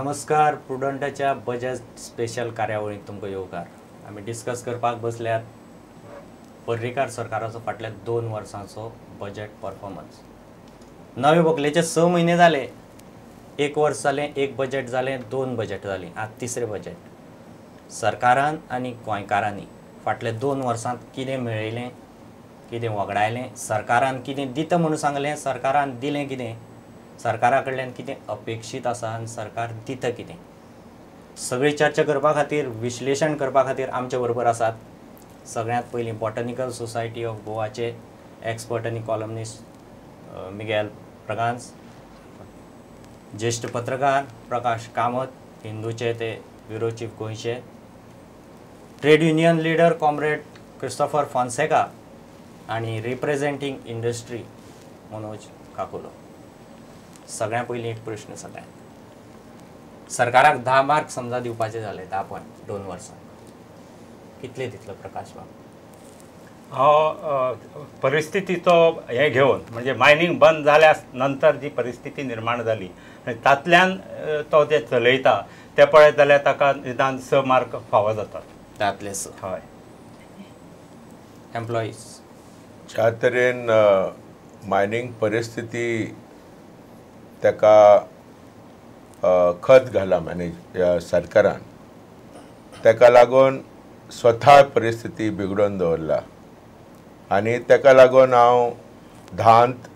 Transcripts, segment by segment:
नमस्कार. प्रुडंटाच्या budget special कार्यावळींत तुमकां येवकार. आमी डिस्कस करपाक बसल्यात पर्रीकार सरकाराचो फाटल्या 2 वर्सांचो बजेट परफॉर्मन्स. नवे व्हंकलेचे 6 म्हयने जाले, 1 वर्स जालें, 1 बजेट जालें, 2 बजेट जालीं, आतां तिसरें बजेट. सरकारान आनी गोंयकारांनी फाटल्या 2 वर्सांत कितें मेळयलें, कितें वगडायलें, सरकारान कितें दिता म्हणून सांगलें, सरकारान दिलें कितें, सरकारा कडल्यान कितें अपेक्षीत आसा आनी सरकार दिता कितें, सगळी चर्चा करपा खातीर, विश्लेशण करपा खातीर आमचे बरोबर आसात सगळ्यांत पयलीं बॉटनिकल सोसायटी ऑफ गोवाचे एक्सपर्ट आनी कॉलमनिस्ट मिगेल ब्रागांझ, ज्येश्ठ पत्रकार प्रकाश कामत, हिंदूचे ते ब्युरो चीफ गोंयचे, trade union leader comrade Christopher Fonseca आनी रिप्रेझेंटींग इंडस्ट्री मनोज काकुलो. सगळ्यां पयलीं एक प्रश्न सगळ्यांक, सरकाराक 10 मार्क समजा दिवपाचे जाले, 10 पॉयंट 2 वर्सां कितले दितलो प्रकाश बाब? हांव परिस्थितीचो हें घेवन, म्हणजे मायनींग बंद जाल्या नंतर जी परिस्थिती निर्माण जाली आनी तातल्यान तो जे चलयता ते पळयत जाल्यार ताका निदान 6 मार्क फावो जातात. तातले 6. हय. एम्प्लॉईज ज्या तरेन मायनींग परिस्थिती ताका खत घाला मॅनेज सरकारान, ताका लागून स्वता परिस्थिती बिगडोवन दवरला आनी ताका लागून हांव 10त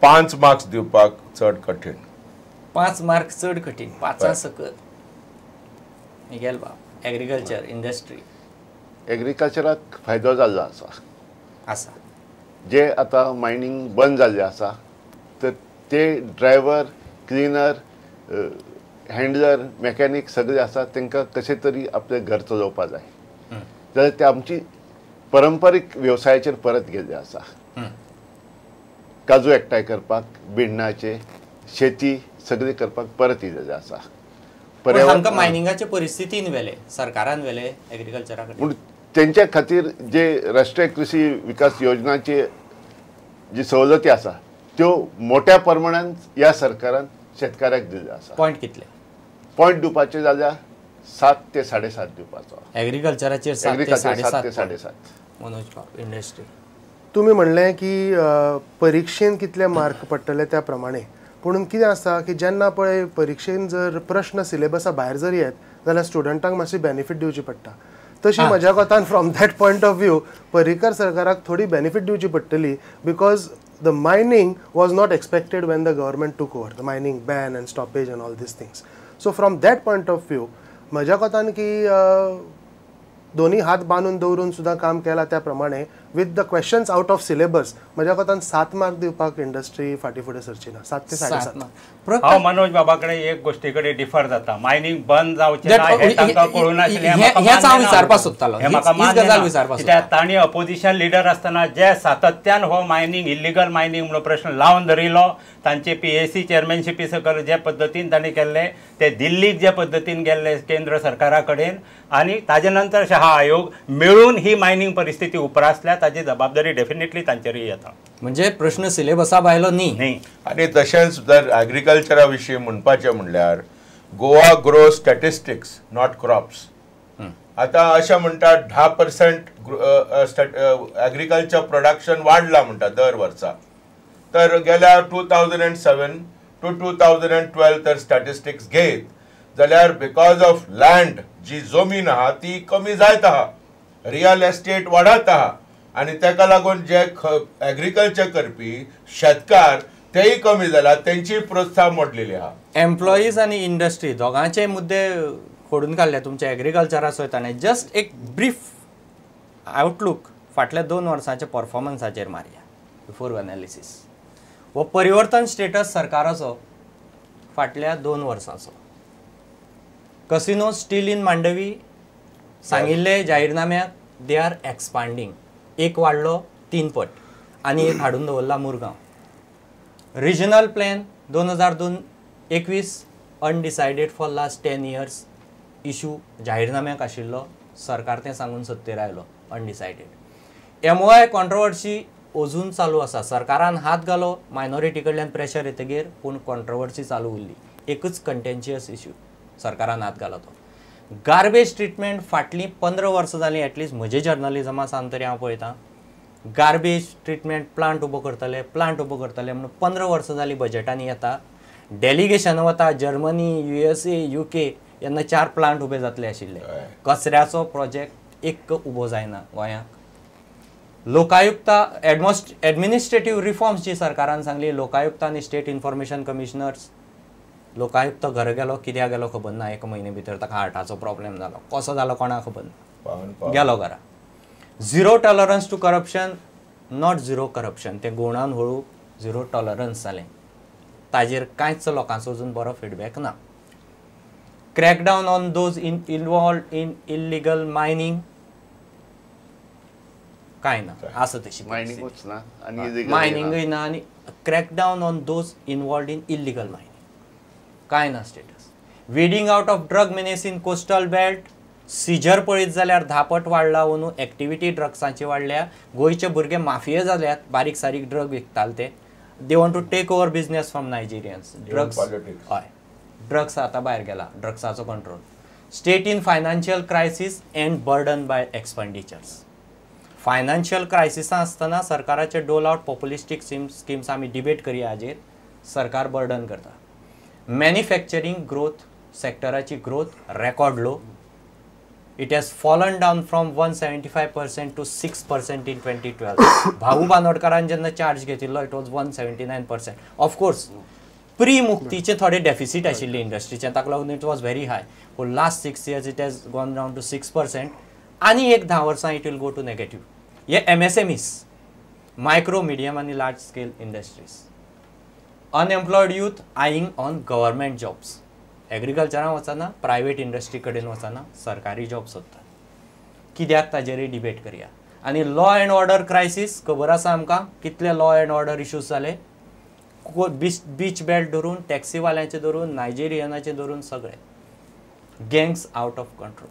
5 मार्क्स दिवपाक चड कठीण. 5 मार्क चड कठीण, 5 सकयल. मिगेल बाब, एग्रीकल्चर इंडस्ट्री. एग्रीकल्चराक फायदो जाल्लो आसा. आसा जे आतां मायनींग बंद जाल्लें आसा तर ते ड्रायव्हर, क्लिनर, हँडलर, मॅकॅनीक सगळे आसा तांकां कशें तरी आपलें घर चलोवपा जाय, जाल्यार ते आमची परंपरीक वेवसायाचेर परत गेल्ले आसा. काजू एकठांय करपाक, बिण्णाचे शेती सगळी करपाक परत येयलेले आसा. पर्यावरण मायनिंगाचे परिस्थितीन व्हेले सरकारान व्हेले एग्रीकल्चरा कडेन, पूण तेंच्या खातीर जे राष्ट्रीय कृषी विकास योजनाचे जी सवलती आसा त्यो मोठ्या प्रमाणान ह्या सरकारान शेतकाऱ्याक दिल्ल्यो आसा. पॉयंट कितले? पॉयंट दिवपाचे जाल्यार 7 ते 7.5 दिवपाचो एग्रीकल्चराचेर. 7 ते 7.5. मनोज बाब, इंडस्ट्री. तुमी म्हणलें की परिक्षेन कितले मार्क पडटले त्या प्रमाणे, पूण कितें आसता की जेन्ना पळय परिक्षेन जर प्रश्न सिलेबसा भायर जर येत जाल्यार स्टुडंटांक मातशी बेनिफीट दिवची पडटा. तशी म्हज्या कोतान from that point of view Parrikar सरकाराक थोडी बेनिफीट दिवची पडटली, because the mining was not expected when the government took over, the mining ban and stoppage and all these things. So from that point of view म्हज्या कोतान की दोन्ही हात बांदून दवरून सुद्दां काम केलां त्या प्रमाणे with the questions out of syllabus म्हज्या कोतान 7 मार्क दिवपाक इंडस्ट्री फाटीं फुडें सरची ना. 7 ते 7.5. हांव मनोज बाबा कडेन एक गोश्टी कडेन डिफर जाता. मायनींग बंद जावचें ना हें तांकां कळूं नाशिल्लें, हेंच हांव विचारपाक सोदतालो. हें म्हाका मान्य ना. कित्याक तांणी अपोजिशन लिडर आसतना जे सातत्यान हो मायनींग, इल्लिगल मायनींग म्हणून प्रश्न लावन धरिल्लो, तांचे PAC चेअरमॅनशिपी सकयल जे पद्दतीन तांणी केल्ले, ते दिल्लीक जे पद्दतीन गेल्ले केंद्र सरकारा कडेन, आनी ताजे नंतर शहा आयोग मेळून ही मायनींग परिस्थिती उप्रासल्या, ताजी जबाबदारी डेफिनेटली तांचेरूय येता. म्हणजे प्रश्न सिलेबसा भायलो न्ही. आनी तशेंच जर एग्रीकल्चरा विशीं म्हणपाचें म्हणल्यार Goa grow statistics not crops. आतां अशें म्हणटा 10% एग्रीकल्चर प्रोडक्शन वाडलां म्हणटा दर वर्सा, तर गेल्या 2007 to 2012 तर स्टॅटिस्टिक्स घेत जाल्यार because of land जी जमीन आहा ती कमी जायत आहा, रियल एस्टेट वाडत आहा आनी ताका लागून जे एग्रीकल्चर करपी शेतकार तेय कमी जाला, तेंची प्रोत्साहन मोडलेली आहा. एम्प्लॉईज आनी इंडस्ट्री दोगांचे मुद्दे खोडून काडले तुमच्या एग्रीकल्चराचो. ताणें जस्ट एक ब्रीफ आउटलूक फाटल्या 2 वर्सांच्या परफॉर्मन्साचेर मारया बिफोर एनालिसीस. हो परिवर्तन स्टेटस सरकाराचो फाटल्या 2 वर्सांचो. कसिनो स्टील इन मांडवी सांगिल्ले जाहीरनाम्याक they are expanding, 1 वाडलो 3 पट आनी 1 हाडून दवरला Murgaon. Regional plan 2021 undecided for last 10 years issue जाहीरनाम्याक आशिल्लो, सरकार तें सांगून सत्तेर आयलो अनडिसायडेड. MOI controversy अजून चालू आसा, सरकारान हात घालो, मायनॉरिटी कडल्यान प्रेशर येतगीर, पूण कॉन्ट्रोवर्सी चालू उरली. एकच कंटेन्शियस इश्यू सरकारान हात घाला तो गार्बेज ट्रिटमेंट. फाटलीं 15 वर्सां जालीं एटलिस्ट म्हजे जर्नलिजमा सावन तरी हांव पळयतां, गार्बेज ट्रिटमेंट प्लांट उबो करतले, प्लांट उबो करतले म्हणून 15 वर्सां जालीं बजेटांनी येता, डेलिगेशन वता जर्मनी, USA, UK, जेन्ना 4 प्लांट उबे जातले आशिल्ले. कचऱ्याचो प्रोजेक्ट एक उबो जायना गोंयांत. लोकायुक्ता एडमिनिस्ट्रेटीव रिफॉर्म्स जी सरकारान सांगली, लोकायुक्त आनी स्टेट इन्फॉर्मेशन कमिशनर्स, लोकायुक्त घरा गेलो कित्याक गेलो खबर ना, 1 म्हयने भितर ताका हार्टाचो प्रॉब्लेम जालो, कसो जालो कोणाक खबर ना, गेलो घरा. Zero tolerance to corruption, not zero corruption, तें गोणान हळू झिरो टॉलरन्स जालें, ताजेर कांयच लोकांचो अजून बरो फिडबॅक ना. Crackdown on those involved in illegal mining कांय ना, आसा तशी मायनिंगूच ना आनी मायनिंगूय ना, आनी crackdown on those involved in illegal mining कांय ना status. Weeding out of drug menace in coastal belt, seizure पळयत जाल्यार 10 पट वाडला अंदू, एक्टिविटी ड्रग्सांची वाडल्या, गोंयचे भुरगे माफिया जाल्यात, बारीक सारीक ड्रग विकताले ते, they want to take over business from Nigerians. Drugs हय, ड्रग्स आतां भायर गेला, ड्रग्साचो control. State in financial crisis and burden by expenditures. Financial क्रायसिसां आसतना सरकाराचे डोल आवट पॉप्युलिस्टीक स्किम्स आमी डिबेट करया हाजेर, सरकार बर्डन करता. मॅन्युफॅक्चरींग ग्रोथ सेक्टराची growth record low, it has fallen down from 175% to 6% in 2012. Bhau बानोडकारान जेन्ना चार्ज घेतिल्लो it was 179%. Of course pre मुक्तीचे थोडे डेफिसीट आशिल्ले इंडस्ट्रीचे, ताका लागून it was very हाय. पूण last 6 years it has gone down to 6% आनी एक 10 वर्सां it will go to negative. हे MSMEs, micro, medium आनी large scale industries. Unemployed youth eyeing on government jobs, एग्रीकल्चरान वचना, प्रायवेट इंडस्ट्री कडेन वचना, सरकारी जॉब सोदतात. कित्याक ताजेरय डिबेट करया. आनी लॉ एंड ऑर्डर क्रायसीस खबर आसा आमकां कितले लॉ एंड ऑर्डर इश्यूज जाले, बीच बेल्ट धरून, टॅक्सीवाल्यांचे धरून, नायजेरियनाचे धरून, सगळे gangs out of control.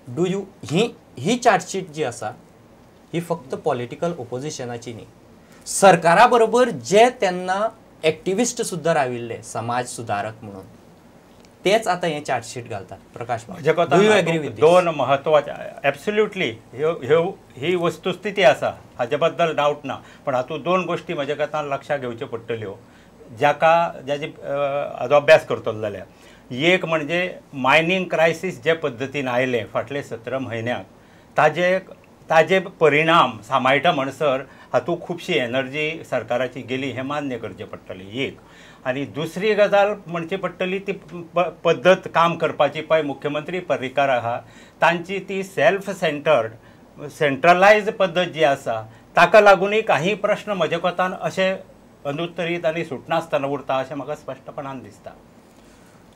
Do you he he chargesheet जी आसा ही फक्त पॉलिटिकल ओपोजिशनाची न्ही, सरकारा बरोबर जे तेन्ना एक्टिविस्ट सुद्दां राविल्ले समाज सुधारक म्हणून तेच आतां हें चार्जशीट घालतात. Prakash, do you agree with? दोन म्हत्वाचे एब्सोल्युटली ह्यो ही वस्तुस्थिती आसा, हाजे बद्दल डावट ना. पण हातूंत दोन गोश्टी म्हज्या कोतान लक्षात घेवच्यो पडटल्यो जाका जाची हाजो अभ्यास करतलो जाल्यार. एक म्हणजे मायनींग क्रायसीस जे पद्दतीन आयलें फाटले 17 म्हयन्याक ताजे ताजे परिणाम सांबाळटा म्हणसर हातूंत खुबशी एनर्जी सरकाराची गेली हें मान्य करचें पडटलें एक. आनी दुसरी गजाल म्हणची पडटली ती पद्दत काम करपाची पळय मुख्यमंत्री पर्रीकार आहा तांची ती सेल्फ सेंटर्ड सेंट्रलायज पद्दत जी आसा ताका लागूनय काही प्रश्न म्हज्या कोतान अशे अनुत्तरीत आनी सुटनासतना उरता अशें म्हाका स्पश्टपणान दिसता.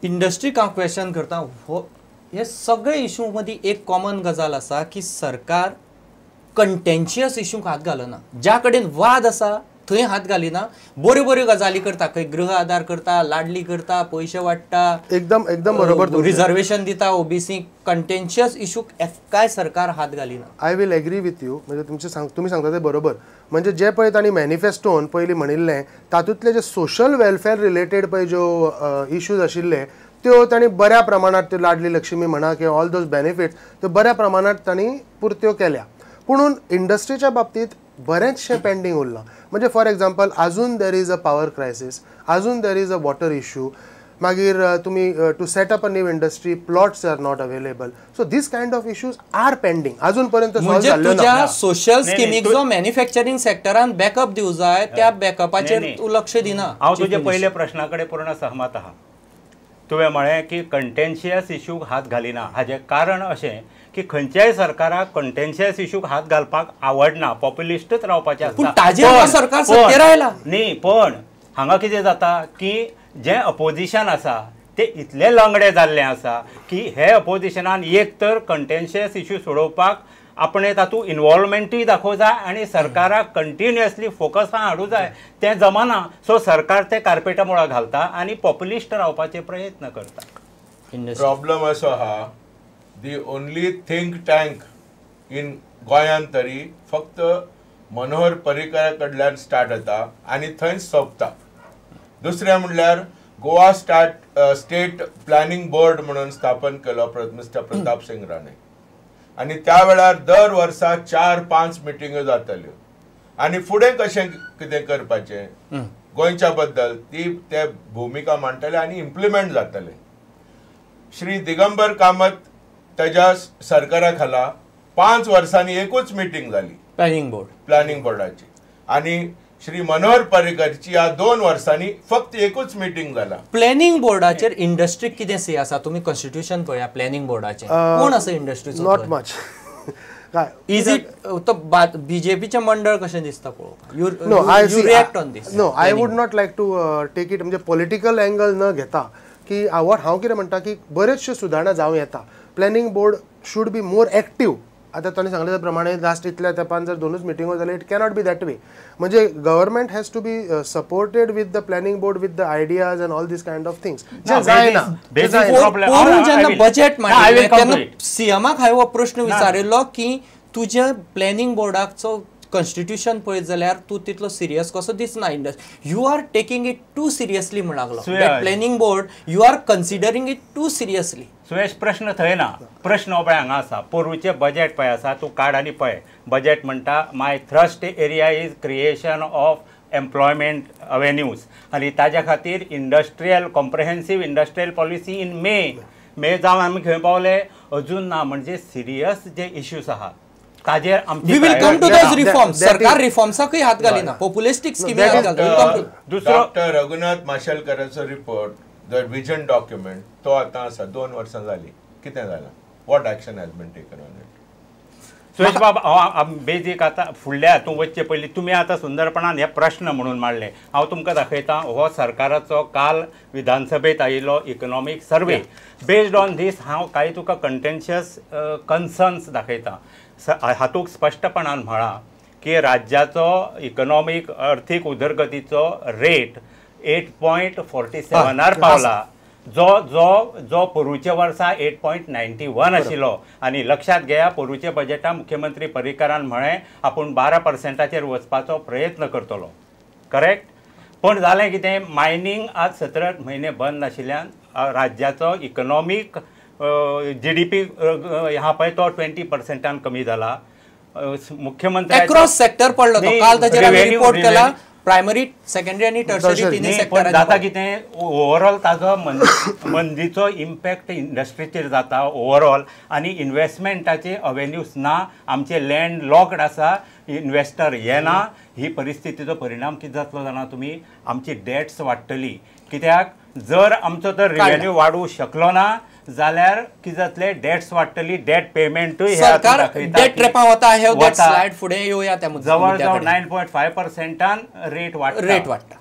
इंडस्ट्रीक हांव क्वेश्चन करता, हो हे सगळे इशू मदीं एक कॉमन गजाल आसा की सरकार कंटेन्शियस इशूंक हात घालना, ज्या कडेन वाद आसा थंय हात घालिना, बऱ्यो बऱ्यो गजाली करता, खंय गृह आधार करता, लाडली करता, पयशे वाडटा, एकदम एकदम बरोबर, रिजर्वेशन दिता ओबीसी, कंटेन्शियस इशूक काय सरकार हात घालिना. I will agree with you, म्हणजे तुमचे तुमी सांगता ते बरोबर. म्हणजे जे पळय तांणी मॅनिफेस्टोन पयलीं म्हणिल्लें तातूंतले जे सोशल वेलफेअर रिलेटेड पळय ज्यो इश्यूज आशिल्ले त्यो तांणी बऱ्या प्रमाणात, त्यो लाडली लक्ष्मी म्हणा किंवा ऑल those benefits त्यो बऱ्या प्रमाणात तांणी पुरत्यो केल्या. पुणून इंडस्ट्रीच्या बाबतींत बरेंचशें पेंडींग उरलां. म्हणजे फॉर एग्जाम्पल अजून there is a power crisis, अजून there is a water issue, मागीर तुमी to set up a new industry plots are not available. So this kind of issues are pending अजून पर्यंत सॉल्व जाल्ल्यो ना. सोशल स्किमीक जो manufacturing सेक्टरान backup दिवं जाय त्या बॅकअपाचेर तूं लक्ष दिना. हांव तुज्या पयल्या प्रश्ना कडेन पूर्ण सहमत आहा. तुवें म्हळें की कंटेन्शियस इशूक हात घालिना, हाजें कारण अशें की खंयच्याय सरकाराक कंटेन्शियस इशूक हात घालपाक आवडना, पॉप्युलिस्टच रावपाचें आसता. सरकार सत्तेर आयलां न्ही, पण हांगा कितें जाता की जें अपोजिशन आसा ते इतले लंगडे जाल्लें आसा की हे अपोजिशनान एक तर कंटेन्शियस इशू सोडोवपाक आपणें तातूंत इनवॉल्वमेंटूय दाखोवंक जाय आनी सरकाराक कंटिन्युअसली फोकसान हाडूंक जाय, तें जमना. सो सरकार तें कार्पेटा मुळा घालता आनी पॉप्युलिस्ट रावपाचे प्रयत्न करता. प्रॉब्लम असो आहा, the only think tank in गोंयान तरी फक्त मनोहर पर्रीकरा कडल्यान स्टार्ट जाता आनी थंयच सोंपता. दुसरें म्हणल्यार गोवा स्टेट प्लॅनिंग बोर्ड म्हणून स्थापन केलो मिस्टर प्रताप सिंग राणे आनी त्या वेळार दर वर्सा 4-5 मिटिंग्यो जाताल्यो आनी फुडें कशें कितें करपाचें गोंयच्या बद्दल ती ते भुमिका मांडटले आनी इम्प्लिमेंट जातले. श्री दिगंबर कामत तेज्या सरकारा खाला 5 वर्सांनी एकूच मिटींग जाली प्लॅनिंग बोर्डाची आनी श्री मनोहर पर्रीकरची ह्या 2 वर्सांनी फक्त एकूच मिटींग जाला. प्लॅनिंग बोर्डाचेर इंडस्ट्रीक कितें सी आसा? तुमी कॉन्स्टिट्यूशन पळया प्लॅनिंग बोर्डाचें कोण आसा इंडस्ट्रीचो? Not much. Is it तो बीजेपीचें मंडळ कशें दिसता पळोवपाक? You react on this? No, I would not like to take it म्हणजे पॉलिटिकल एंगल न घेता की हांव कितें म्हणटा की बऱ्योचश्यो सुदारणा जावं येता. Planning board should be more active. आतां ताणें सांगलें त्या प्रमाणे लास्ट इतल्या तेंपान जर 2 मिटिंगो जाल्यार it cannot be that way. म्हणजे government has to be supported with the planning board with the ideas and all this kind of things. जें जायना. पोरूं जेन्ना बजेट मांडिल्लें तेन्ना सीएमाक हांवें हो प्रश्न विचारिल्लो की तुज्या प्लॅनिंग बोर्डाचो कॉन्स्टिट्यूशन पळयत जाल्यार तूं तितलो सिरियस कसो दिसना. Industry you are taking it too seriously म्हण लागलो. Planning board you are considering it too seriously. Suyash, प्रश्न थंय ना, प्रश्न हो पळय हांगा आसा. पोरूचें बजेट पळय आसा, तूं काड आनी पळय. बजेट म्हणटा my thrust area is creation of employment avenues आनी ताज्या खातीर industrial comprehensive industrial policy in May. May जावन आमी खंय पावले? अजून ना. म्हणजे सिरियस जे इश्यूज आहा ताजेर आमची We will come to those reforms. सरकार रिफॉर्म्साकूय हात घालिना, पॉप्युलिस्टीक स्किमी हात घालता. दुसरो डॉक्टर रघुनाथ माशेलकराचो रिपोर्ट, the vision document, तो आतां आसा 2 वर्सां जालीं. कितें जालां? What action has been taken on it? Suresh बाब, हांव बेजीक आतां फुडल्या हातूंत वचचे पयलीं तुमी आतां सुंदरपणान हे प्रश्न म्हणून मांडले. हांव तुमकां दाखयता हो सरकाराचो काल विधानसभेत आयिल्लो economic survey. Based on this हांव कांय तुका कंटेन्शियस कन्सर्न्स दाखयता. हातूंत स्पश्टपणान म्हळां की राज्याचो इकॉनॉमीक अर्थीक उदरगतीचो रेट 8.47 पावला, जो जो जो पोरूच्या वर्सा 8.91 आशिल्लो. आनी लक्षात घेया, पोरूच्या बजेटात मुख्यमंत्री पर्रीकरान म्हळें आपूण 12% वचपाचो प्रयत्न करतलो. करेक्ट? पण जालें कितें, मायनींग आज 17 म्हयने बंद आशिल्ल्यान राज्याचो इकॉनॉमीक GDP ह्या पळय तो 20% कमी जाला. मुख्यमंत्री अक्रॉस सेक्टर पडलो तो. काल ताचेर आमी रिपोर्ट केला, प्रायमरी, सेकंडरी आनी टर्शरी तिनूय सेक्टरांनी. जाता कितें, ओवरऑल ताजो मंदीचो इम्पॅक्ट इंडस्ट्रीचेर जाता ओवरऑल आनी इन्वेस्टमेंटाचे अवेन्यूज ना. आमचे लँड लॉक्ड आसा, इन्वेस्टर येना. ही परिस्थितीचो परिणाम कितें जातलो जाणा तुमी? आमची डेट्स वाडटली. कित्याक जर आमचो तर रेवेन्यू वाडूं शकलो ना जाल्यार कितें जातलें, डेट्स वाडटली, डेट पेमेंटूय सरकार डेट ट्रॅपा वता. हे स्लायड फुडें येवया त्या जवळ जवळ 9.5% रेट वाडटा. रेट वाडटा.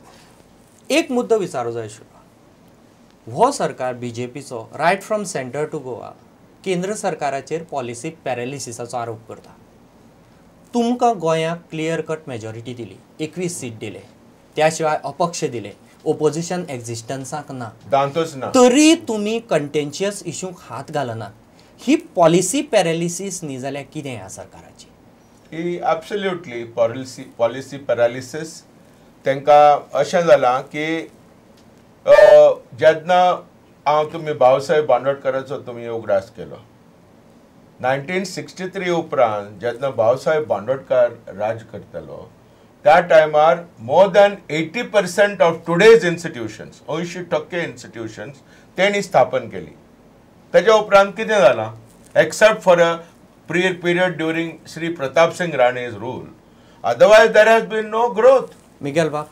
एक मुद्दो विचारूं जाय आशिल्लो, हो सरकार बीजेपीचो right from centre to Goa केंद्र सरकाराचेर पॉलिसी पॅरालिसिसाचो आरोप करता. तुमकां गोंयाक क्लियर कट मेजॉरिटी दिली, 21 सीट दिले, त्या शिवाय अपक्ष दिले, ओपोजिशन एक्झिस्टन्साक ना, दांतच ना, तरी तुमी कंटेन्शियस इशूंक हात घालनात. ही पॉलिसी पॅरालिसीस न्ही जाल्यार कितें ह्या सरकाराची? ही एब्सोल्युटली पॉलिसी पॅरालिसीस. तांकां अशें जालां की जेन्ना हांव तुमी भाऊसाहेब बांदोडकराचो तुमी उगडास केलो, 1963 उपरांत जेन्ना भाऊसाहेब बांदोडकर राज करतालो त्या टायमार more than 80% of today's institutions, 80% institutions तेणी स्थापन केली. तेज्या उपरांत कितें जालां, except for a period during Shri Pratap Singh Rane's rule, otherwise there has been no growth. Miguel बाब,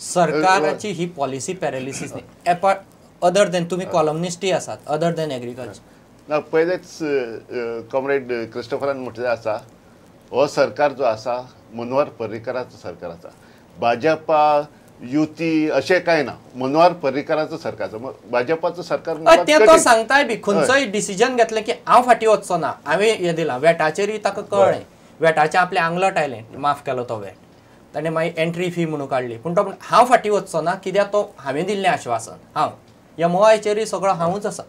सरकाराची ही पॉलिसी पॅरालिसीस न्ही, एपार्ट अदर देन तुमी कॉलमनिस्टूय आसात, अदर देन एग्रीकल्चर. ना, पयलेच कॉम्रेड क्रिस्टोफरान म्हटलें आसा, हो सरकार जो आसा मनोहर पर्रीकराचो सरकार आसा. भाजपा युती अशें कांय ना, मनोहर पर्रीकराचो सरकार आसा. भाजपाचो सरकार तें तो सांगताय बी खंयचोय डिसिजन घेतलें की हांव फाटीं वचचो ना. हांवें हें दिलां वेटाचेरूय ताका कळ्ळें, वेटाचें आपलें आंगलट आयलें, माफ केलो तो वेट, ताणें मागीर एंट्री फी म्हणून काडली, पूण तो हांव फाटीं वचचो ना कित्याक तो हांवें दिल्लें आश्वासन, हांव एमओआयचेरूय सगळो हांवूच आसा.